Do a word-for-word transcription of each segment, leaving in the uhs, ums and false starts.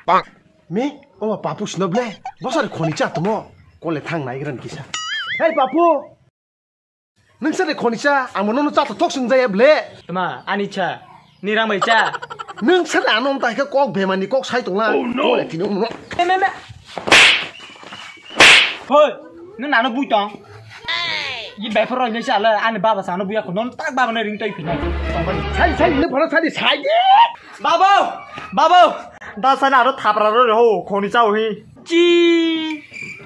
Me, o ma Papu sino ble. Bosari khoni cha tomo. Kole thang nai gran kisa. Hey Papu. Nung sari khoni cha, ang nono cha thok sung jaya ble. Tama, ani cha. Ni rang bai cha. Nung sari ano ta khe kok bemani kok sai tongla. Oh no. Kole tino no. Me, me, me. Hoi, nung nano bui tong. Ye before roi nai cha le, ani baba sano buya ko non tak baba na ring tai phina. Sai, sai, ni phara sai, sai. Babu! Babu! Da sana aro thapra ro ho khoni chao hi. Chi!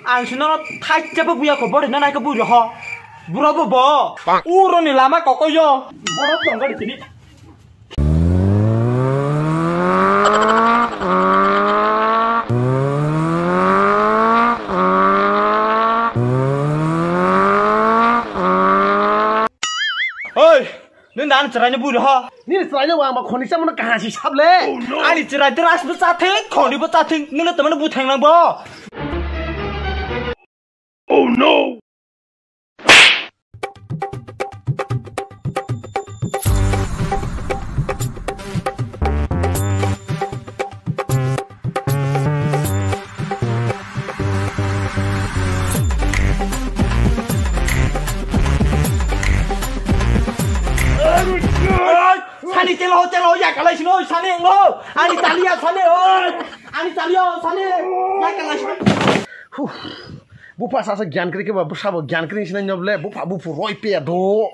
Ang sino no thai chapa buya ko bori na nai ko buri ho. Buro bo bo. Uro ni lama ko ko yo. Boro tong gari tini. Oi! Nung da ani chwraino bui roho. Nini chwraino ang ba khoni chamano kaham si sable. Ani chwrai dras bo chathing, khoni bo chathing, nung tamano buthang nang bo. Oh no! Sani telo telo ya kalai sino sani englo. Ani taliya sani oi. Ani taliya sani ya kalai sino. Huh. Bupha sasa gyan kri ke ba sabo gyan kri sino nyoble bupha buphu roi pe do.